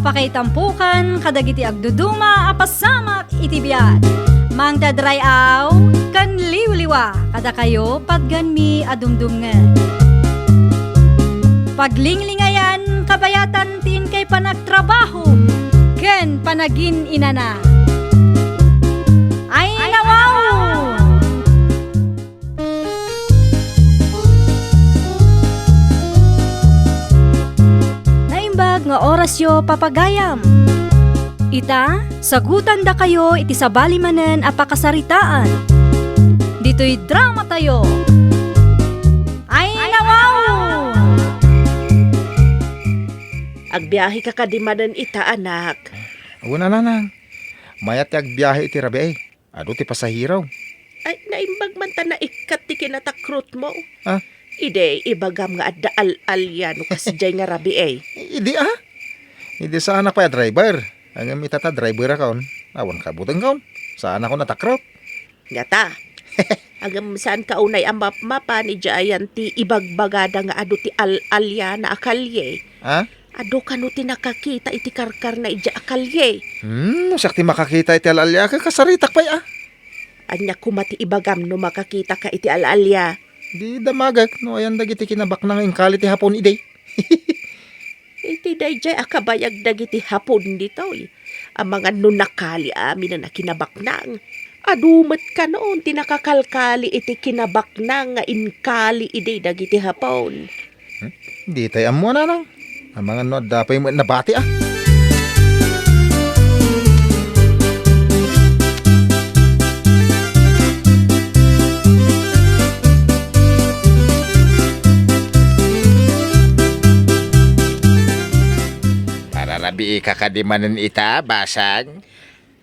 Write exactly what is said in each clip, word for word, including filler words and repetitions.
Pakaitampokan kadagiti agduduma a pasamak iti biag. Mangted ray-aw ken liwliwa kadakayo patganmi a dumdumngeg. Paglinglingayan kabayatan ti inkay panagtrabaho ken panagin-inana. Ay, nawaw! Naimbag nga orasyo, papagayam. Ita, sagutandakayo iti sabali manen a pakasaritaan. Ditoy dramatayo. Ay, nawaw! Agbiaheka kadi manen ita, anak? Wen a, nanang. Mayat ti agbiahe iti rabii. Adu ti pasahero. Ay, naimbag man ta naikkat ti kinatakrotmo. Ah? Idi, ibagam nga adda al-alia no kasdiay nga rabii. Idi, ah? Idi, saanak pay a driver. Ngem ita ta driverakon. Awan kabutengkon. Saanakon a takrot. Ngata. Ngem saanka unay a mapmapan idiay ayan ti ibagbagada nga adu ti al-alia na a kalye. Ah? Adu kano ti nakakita iti karkarna idiay a kalye. Hmm, no siak ti makakita iti al-alia, ket kasaritak pay, ah. Ania koma ti ibagam no makakitaka iti al-alia? Di damagek no ayan dagiti kinabaknang nga inkali ti Hapon idi. Iti daydiay a kabayag dagiti Hapon ditoy. Amangan no nakali aminen a kinabaknang. Adu met kanon ti nakakalkali iti kinabaknang nga inkali idi dagiti Hapon. Hmm? Ditay ammo, nanang. Amangan no adda pay met nabati, ah. Pararabiika kadi manen ita, basang?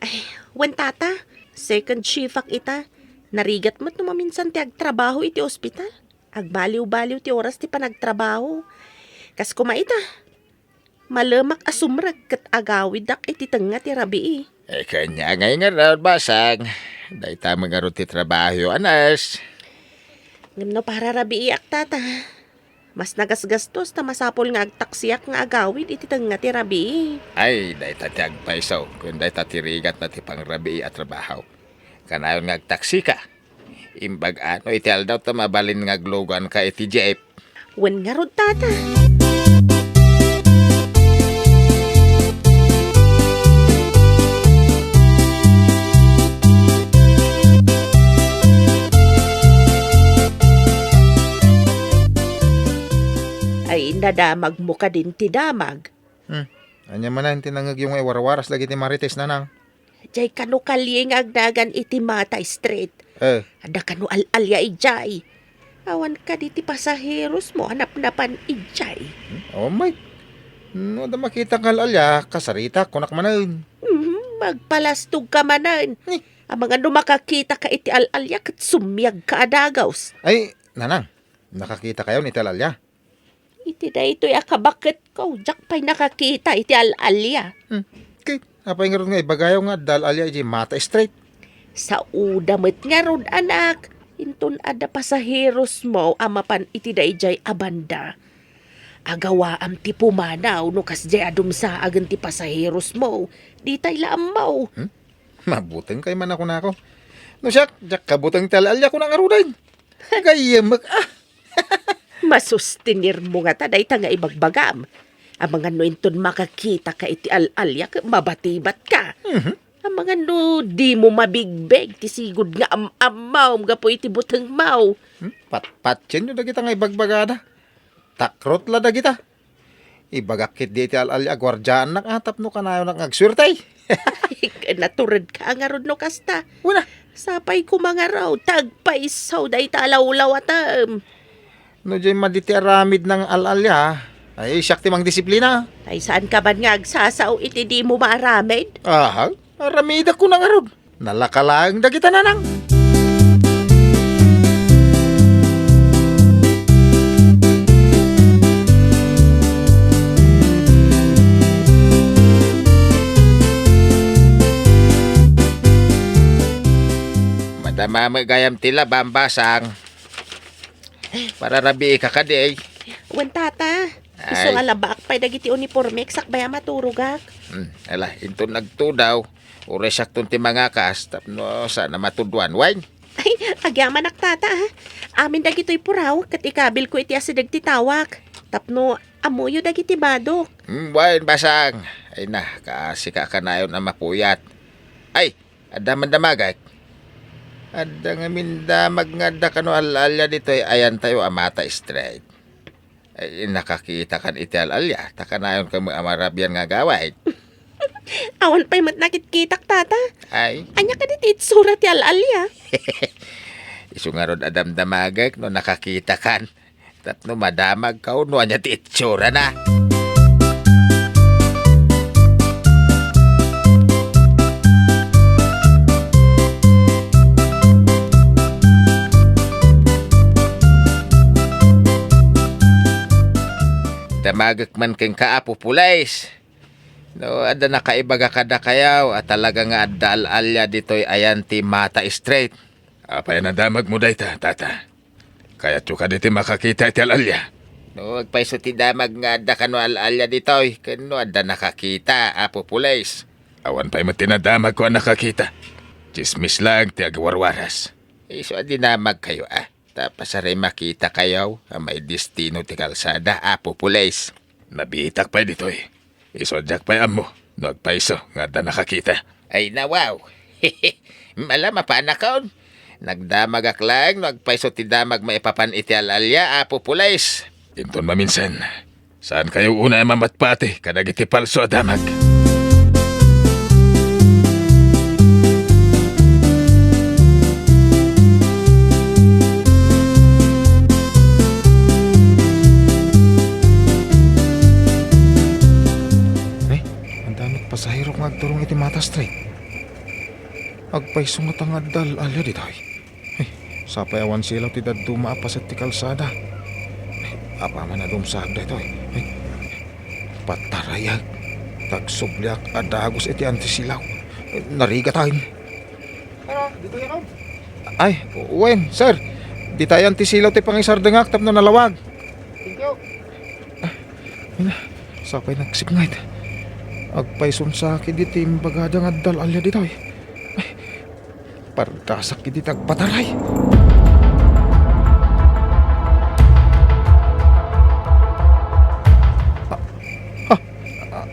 Ay, wen, tata. Second shift-ak ita. Narigat met no maminsan ti agtrabaho iti ospital. Agbaliw-baliw ti oras ti panagtrabaho. Kas koma ita, malemak a sumrek ket agawidak iti tengnga ti rabii. Eh, kanya ngay ngarud, basang. Dayta met ngarud ti trabaho, anas. Ngem no pararabiiak, tata, mas nagasgastos ta masapul nga agtaksiak nga agawid iti tengnga ti rabii. Ay, dayta ti agpayso, ken dayta ti rigatna ti pangrabii a trabaho. Kanayon nga agtaksika. Imbag-a no iti aldaw ta mabalin nga agluganka iti jeep. Wen ngarud, tata. Ay, nadamagmo kadin ti damag. Hmm. Ania manen ti nangngegyo nga iwarwaras dagiti Marites, nanang? Diay kano kalye nga agnagan iti Mata Street. Eh. Adda kano al-alia idiay. Awan kadi ti pasaherosmo a napnapan idiay. Hmm? Awan met. No adda makita nga al-alia, kasaritak, kunak manen. Mhm, magpalastogka manen. Ni? Amangan no makakitaka iti al-alia ket sumiagka a dagus. Ay, nanang, nakakitakayon iti al-alia? Iti daytoy a kabaketko, diak pay nakakita iti al-alia. Hmm. Ket apay ngarud nga ibagayo nga adda al-alia idiay Mata Street? Saoda met ngarud, anak. Inton adda pasaherosmo a mapan iti daydiay a banda, agawaam ti pumanaw no kasdiay a dumsaagen ti pasaherosmo. Ditay la ammo. Hmm? Mabutengkay man a kunako. No siak, diak kabuteng ti al-alia, kunak ngaruden. Gayyemek, ah. Masustenirmo ngata dayta nga ibagbagam. Amangan no inton makakitaka iti al-alia ket mabatibatka. Mhm. Amangan no dimo mabigbeg ti sigud nga am-ammom gapu iti butengmo. Hmm? Patpatienyo dagita nga ibagbagada. Takrot la dagita. Ibagak ketdi iti al-alia a guardiaannak a tapno kanayonak nga agsuerte. Naturedka a ngarud no kasta. Wen a. Sapay koma ngarud ta agpayso dayta a lawlawatem. No diay madi ti aramidna nga al-alia, ay, siak ti mangdisiplina. Ay, saanka man nga agsasao iti dimo maaramid? Aha, aramidakon a ngarud. Nalaka laeng dagita, nanang. Madama met gayam ti labam, basang. Pararabiika kadi. Wen, tata. Isu Ay. a labaak pay dagiti unipormek sakbay a maturogak. Hmm, ala, inton nagtudaw, uray siakton ti mangakas tapno saan a matudwan. Wen? Ay, agyamanak, tata, ah. Amin dagitoy puraw ket ikabilko iti asideg ti tawak. Tapno ammoyo dagiti badok. Hmm, wen, basang. Ay na, kaasika kanayon a mapuyat. Ay, adda man damagek. Adda ngamin damag nga adda kano al-alia ditoy ayantayo a Mata Street. Ay, nakakitakan iti al-alia, ta kanayon kami a marabian nga agawid. Awan pay met nakitkitak, tata. Ay. Ania kadi ti itsura ti al-alia? Isu ngarud a damdamagek no nakakitakan. Tapno madamagka no ania ti itsurana. Damagek man kenka, Apo Pulis. No, adda nakaibaga kadakayo a talaga nga adda al-alia ditoy ayan ti Mata Street. Apay a nadamagmo dayta, tata? Kayatyo kadi ti makakita iti al-alia? No, agpayso ti damag nga adda kano al-alia ditoy, ken no adda nakakita, Apo Pulis. Awan pay met ti nadamagko a nakakita. Tsismis laeng ti agwarwaras. Isu a dinamagkayo, a. Ta pasaray makitakayo a maidestino ti kalsada, Apo Pulis. Nabiitak pay ditoy. Isu a diak pay ammo no agpayso nga adda nakakita. Ay, nawaw. Ala, mapanakon. Nagdamagak laeng no agpayso ti damag maipapan iti al-alia, Apo Pulis. Inton maminsan, saankayo unay a mamatpati kadagiti palso a damag. Eh, adda met pasahero nga agturong iti Mata Street. Agpayso ngata nga adda al-alia ditoy. Ay, sapay awan silaw ti dadduma a paset ti kalsada. Ay, apaman a dumsaag daytoy. Ay, patarayak. Tagsubliak a dagus iti antisilaw. Narigatan. Ano? Dito yan, oh. Ay, wen, sir. Ditayan ti silaw ti pangisardengak tapno nalawag. Thank you. Ay, na, sapay nagsipnget. Agpayson sa akin diti imbagada nga adda al-alia ditoy. Ay, pardasak iti tagpataray. Ah, ah,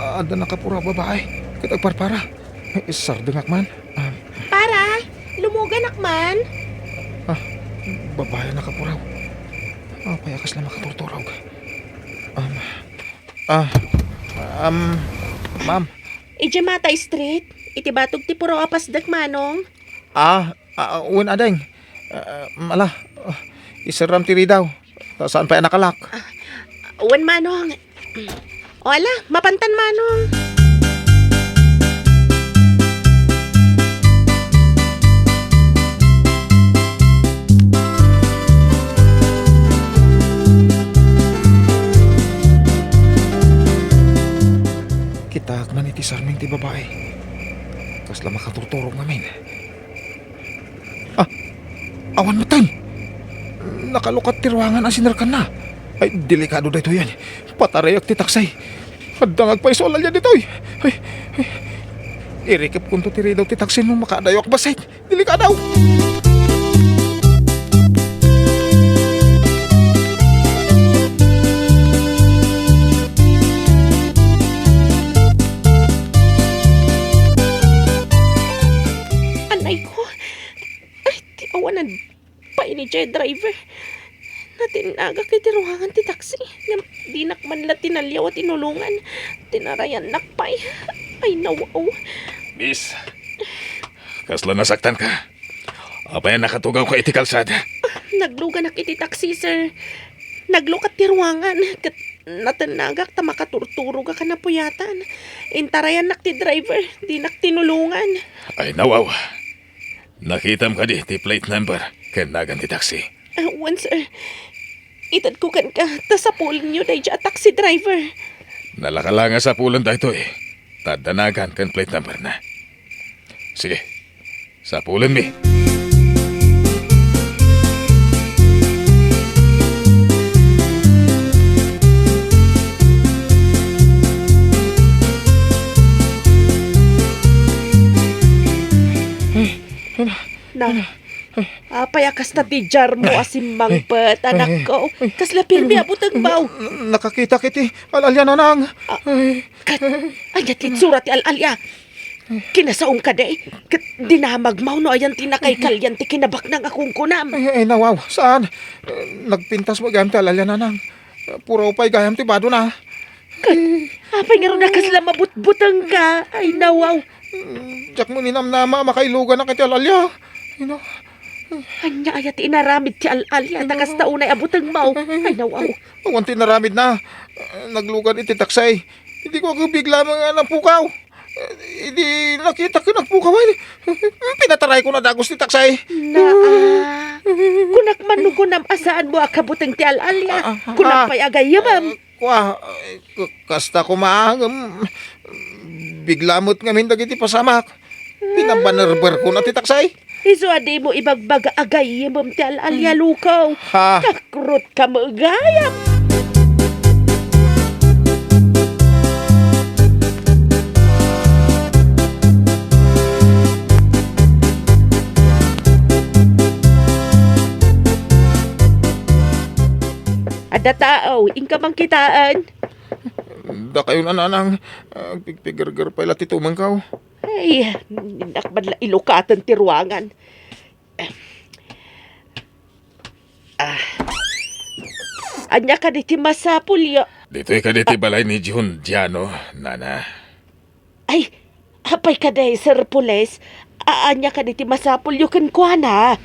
ah, adda nakapuro a babae ket agparpara. Ay, sardengak man. Ah. Para, lumuganak man. Ah, babae a nakapuraw. Apay a kasla makaturturog? Um, ah, um, ma'am. Idiay Mata Street, iti batog ti puraw a pasdek, Manong. Ah, ah, wen, ading. Ah, ala, ah, iserram ti ridaw. Ta saan pay a nakalak? Ah, wen, Manong. O, ala, mapantan, Manong. Kitaak man iti sarming ti babai. Kasla makaturturog ngamin. Ah, awan metten. Nakalukat ti ruangan a sinerkanna. Ay, delikado daytoyen. Patarayak ti taksi. Adda nga agpayso a lalia ditoy. Ay, ay. Irikepkonto ti ridaw ti taksi no makaadayok bassit. Delikado! Anay ko. Ay, ti awanan pay ni Jay driver. Natinnagak iti ruangan ti taksi. Ngem dinak man la tinaliaw a tinulongan. Tinarayannak pay. Ay, nawaw. Miss, kasla nasaktanka? Apay a nakatugawka iti kalsada? Nagluganak iti taksi, sir. Naglukat ti ruangan. Ket natennagak ta makaturturogak a napuyatan. Intarayannak ti driver. Dinak tinulongan. Ay, nawaw. Nakitam kadi ti plate number ken nagan ti taksi? Ah, wen, sir. Itedko kenka ta sapulenyo daydiay a taxi driver. Nalaka la nga sapulen daytoy. Ta adda nagan ken plate number na. Sige, sapulenmi. Na, apay a kasta ti diarmo a simmangpet, anakko? Kasla pirmi a butengmo. N-, nakakitak iti al-alia, nanang. Ah, ay. Ket, ania ti itsura ti al-alia? Kinasaom kadi? Ket dinamagmo no ayan ti nakaikalian ti kinabaknang a kunkunam? Ay, ay, nawaw, saan? Eh, nagpintas met gayam ti al-alia, nanang. Puraw pay gayam ti badona. Ket, apay ngarud a kasla mabutbutengka? Ay, nawaw. Diak met ninamnama a makailuganak iti al-alia. Ay, no. Ania aya ti inaramid ti al-alia ta kasta unay a butengmo? Ay, nawaw. Awan ti inaramidna. Naglugan iti taksi. Idi ko agbigla nga napukaw. Idi nakitak nga nagpukaw, ay, pinatarayko na dagus ti taksi. Naa. Kunak man no kunam a saanmo a kabuteng ti al-alia. Ah, ah, kunak ah. Pay a gayyemem. Kua, eh, k-, kasta koma, ngem bigla met ngamin dagiti pasamak. Pinabanerberkona ti taksi. Isu a dimo ibagbaga a gayyemem ti al-alia, lukaw. Ha? Takrotka met gayam. Adda tao, inka man kitaen. Dakayo, nanang, agpigpigerger pay la ti tumengko. Ay, innak man la ilukaten ti ruangan. Ah. Ania kadi ti masapulyo? Ditoy kadi ti balay ni Jun Diano, nana. Ay, apay kadi, Sir Pulis? A-, ania kadi ti masapulyo kenkuana?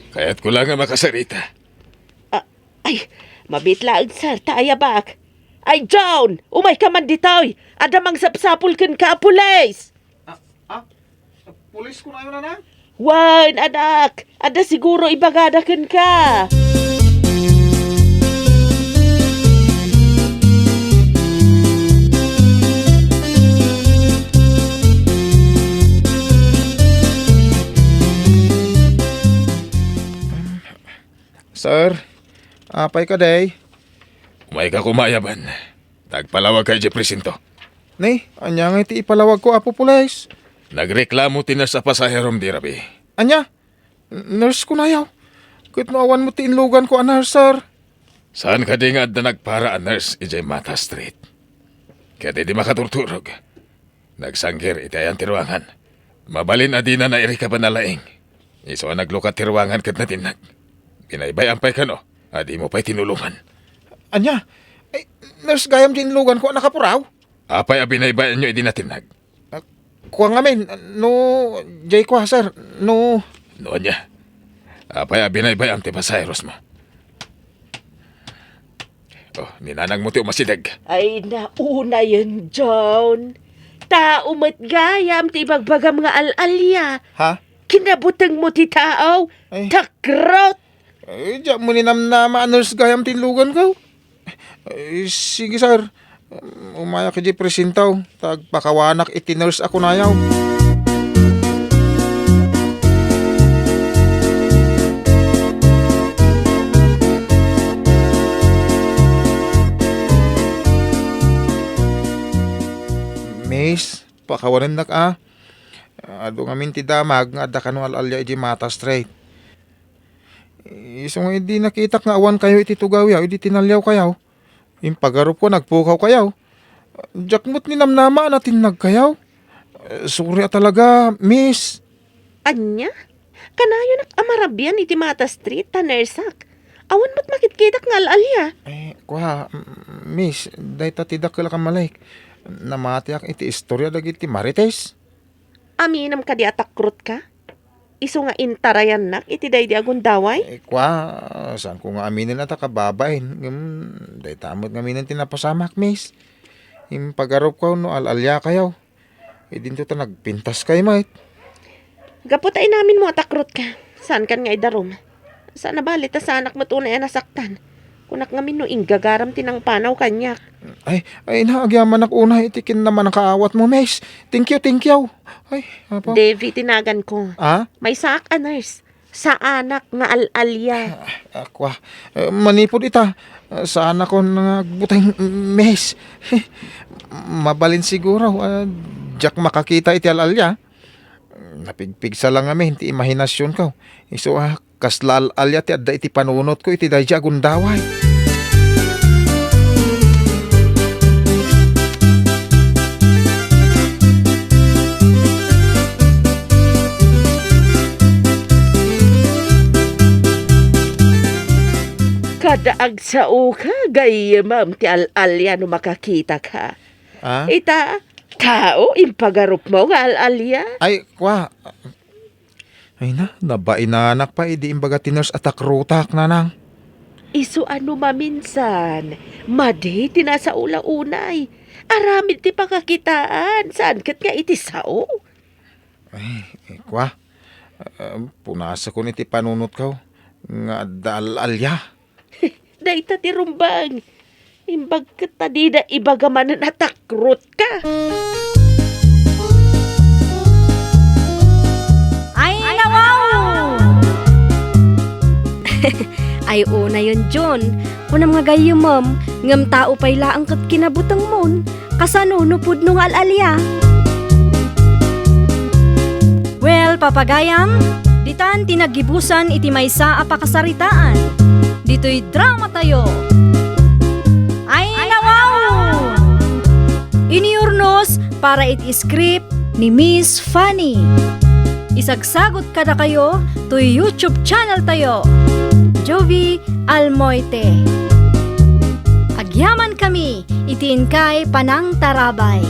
Kayatko la nga makasarita. Ah, ay, mabiit laeng, sir, ta ayabak. Ay, John! Umayka man ditoy! Adda mangsapsapul kenka a pulis! Ah, ah, pulis kunayo, nanang? Wen, anak! Adda siguro ibagada kenka! Sir, apay kadi? Umayka koma, Yaban. Nagpalawagka idiay presinto. Ni, ania ngay ti ipalawagko, Apo Pulis? Nagreklamo ti nurse a pasaherom idi rabii. Ania? N-, nurse kunayo? Ket no awan met ti inluganko a nurse, sir. Saan kadi nga adda nagpara a nurse idiay Mata Street? Ket idi makaturturog, nagsangir iti ayan ti ruangan. Mabalin a dina nairikab a nalaing. Isu a naglukat ti ruangan ket natinnag. Binaybay-am pay kano a dimo pay tinulongan. Ania? Ay, nurse gayam ti inluganko a nakapuraw? Apay a binaybay-anyo idi natinnag? Ah, kua ngamin, no, jay kua, sir, no. No ania? Apay a binaybay-am ti pasaherosmo? Oh, ni nanangmo ti umasideg. Ay, naunayen, John. Tao met gayam ti ibagbagam nga al-alia. Ha? Kinabutengmo ti tao. Ay. Takrot! Ay, diak mo ninamnama a nurse gayam ti inluganko. Ay, sige, sir. Umayak idiay presinto, ta agpakawanak iti nurse a kunayo. Miss, pakawanennak a. Adu ngamin ti damag nga adda kano al-alia idiay Mata Street. Isu nga idi nakitak nga awankayo iti tugawyo idi tinaliawkayo, impagarupko a nagpukawkayo. Diak met ninamnama a natinnagkayo. Sorry a talaga, miss. Ania? Kanayonak a marabian iti Mata Street ta nurseak. Awan met makitkitak nga al-alia. Eh, kua, m-, miss, dayta ti dakkel a kamalik. Namatiak iti istoria dagiti Marites. Aminem kadi a takrotka? Isu nga intarayannak iti daydi a gundaway? Eh, kua, saanko nga aminen a ta kababain. Ngem, dayta met ngaminen ti napasamak, miss. Impagarupko no al-aliakayo. Idinto ta nagpintaskay met. Gapu ta inaminmo a takrotka, saankan nga idarum. Saan a bali ta saanak met unay a nasaktan. Kunak ngamin no inggagaram ti nangpanaw kaniak. Ay, ay, na, agyamanak unay iti kinamannakaawatmo, miss. Thank you, thank you. Ay, apo. Davy ti naganko. Ah? Maysaak a nurse. Saanak nga al-alia. Ah, kua. Eh, manipud ita, eh, saanakon nga agbuteng, miss. Mabalin siguro, ah, diak makakita iti al-alia. Napigpigsa lang ngamin ti imahinasionko. Isu a, kasla al-alia ti adda iti panunotko iti daydi a gundaway. Kada agsaoka, gayyemem ti al-alia no makakitaka. Ah? Ita, tao, impagarupmo nga al-alia? Ay, kua. Ay na, nabainanak pay idi imbaga ti nurse a takrutak, nanang. Isu a no maminsan, madi ti nasao la unay. Aramid ti pakakitaan, saan ket nga iti sao? Ay, eh, kua. Ah, punasakon iti panunotko nga adda al-alia. Dayta ti rumbeng. Imbag ket ta dida ibaga manen a takrutka. Ay, nawaw! Ay, unayen, Jun. Kunam nga gayyemem, ngem tao pay laeng ket kinabutengmon. Kasano no pudno nga al-alia? Well, papagayam, ditan ti naggibusan iti maysa a pakasaritaan. Ditoy drama tayo. Ay, nawaw! Iniurnos para iti script ni Miss Fanny. Isagsagot kadakayo toy YouTube channel tayo, Jovie Almoite. Agyaman kami iti inkay panangtarabay.